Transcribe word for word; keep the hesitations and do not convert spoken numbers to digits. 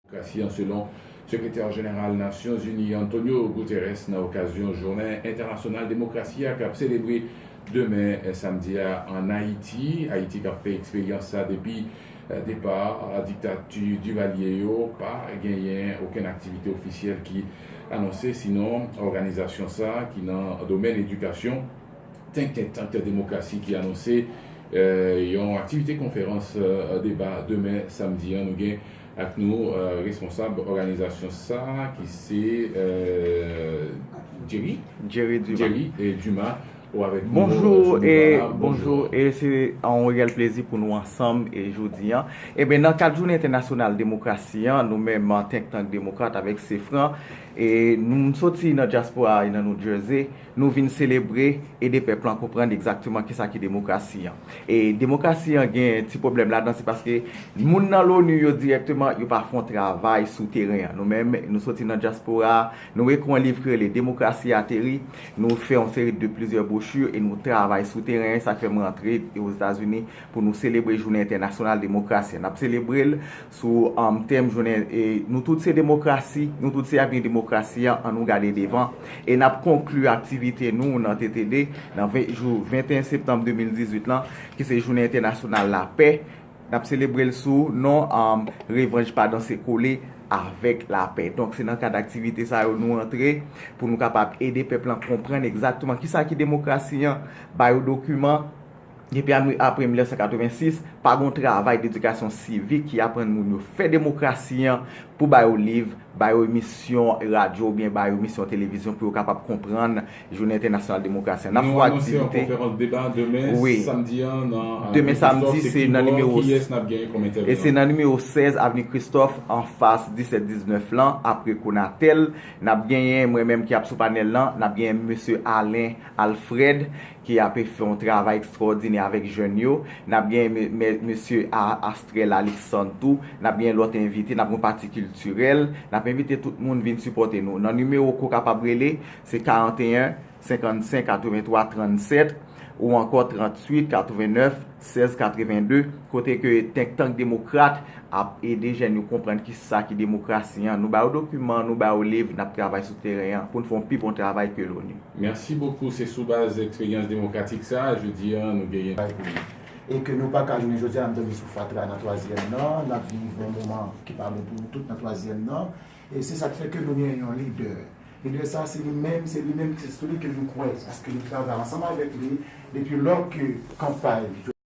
Demokrasi an, selon Sekretè Jeneral Nasyonzini Antonio Guterres nan okazyon Jounen Entènasyonal Demokrasi a k ap selebre demen, eh, samdi a, ann Ayiti. Ayiti k ap fè eksperyans sa depi, eh, depa, eh, diktati Divalye yo, pa genyen okenn aktivite ofisyèl ki anonse, sinon òganizasyon sa a ki nan domèn edikasyon, Think Tank Demokrasi ki anonse, eh, yon aktivite konferans, eh, deba demen samdi an. Nou gen ak nou, eh, responsab òganizasyon sa a ki se, eh, Jerry, Jerry Dumas. Jerry, eh, Dumas, ou avèk nou, eh, Bonjou, jodi e la. Bonjou. Bonjou, e se yon reyèl plezi pou nou ansanm e jodi an. Eben, nan kad Jounen Entènasyonal Demokrasi an, nou menm, Think Tank Demokrat avèk Sefran, e nou soti nan dyaspora a, nan New Jersey, nou vin selebre, ede pèp lan konprann egzakteman kisa ki demokrasi an. E demokrasi an gen ti pwoblèm ladan, se paske moun nan l'ONU yo dirèkteman, yo pa fè yon travay sou teren an. Nou menm, nou soti nan dyaspora a, nou ekri yon liv ki rele Demokrasi Ateri. Nou fè yon seri de plizyè bwochi e nou travay sou teren an, sa k fè m rantre Ozetazini pou nou selebre Jounen Entènasyonal Demokrasi an. N ap selebre l sou, um, tèm jounen, e, nou tout se demokrasi, nou tout se avni demokrasi an, ann nou gade devan. E n ap konkli aktivite nou nan T T D nan ven, jou venteyen septanm de mil dizuit lan, ki se Jounen Entènasyonal Lapè. N ap selebre l sou non, um, Revanj pa danse kole avèk lapè. Donk, se nan kad aktivite sa yo nou antre pou nou kapab ede pèp lan konprann egzakteman kisa ki demokrasi an, ba yo dokiman, Depi ame-, apre mil nèf san katrevensis, pa gen yon travay dedikasyon sivik ki aprann moun yo fè demokrasi an, pou ba yo liv, ba yo emisyon radyo oubyen ba yo emisyon televizyon pou yo kapab konprann Jounen Entènasyonal Demokrasi an. N ap fè yon aktivite. Nou anonse yon konferans deba demen, wi, samdi an, nan Avni Christophe. Demen samdi, se nan nimewo, kiyès n ap genyen kòm entèvenan? E se nan nimewo sèz Avni Christophe, anfas disèt diznèf lan, apre Conatel. N ap genyen mwen menm ki ap sou panèl lan, n ap genyen mesye Alain Alfred, ki ap fè yon travay ekstwòdinè avèk jèn yo. N ap gen me-, me-, mesye A-, Astrel Alexandre tou. N ap gen lòt envite, n ap gen yon pati kiltirèl. N ap envite tout moun vin sipòte nou. Nan nimewo ke w kapab rele, se karanteyen, senkannsenk, katrevenntwa, trannsèt, ou ankò trantuit, katrevennèf, sèz, katrevenndde, kote ke Think Tank Demokrat ap ede jèn yo konprann kisa ki demokrasi an. Nou ba yo dokiman, nou ba yo liv, n ap travay sou teren an pou n fè yon pi bon travay ke l'ONU. Mèsi bokou. Se sou baz eksperyans demokratik sa a, jodi a, nou genyen. E ke nou pa ka jounen jodi a, n ap dòmi sou fatra nan twazyèm nan, n ap viv yon moman ki pa bon pou nou tout nan twazyèm nan. E se sa k fè ke nou genyen yon lidè. Lidè sa a, se li menm, se li menm, se sou li ke nou kwè, paske nou travay ansanm avèk li depi lò ke kanpay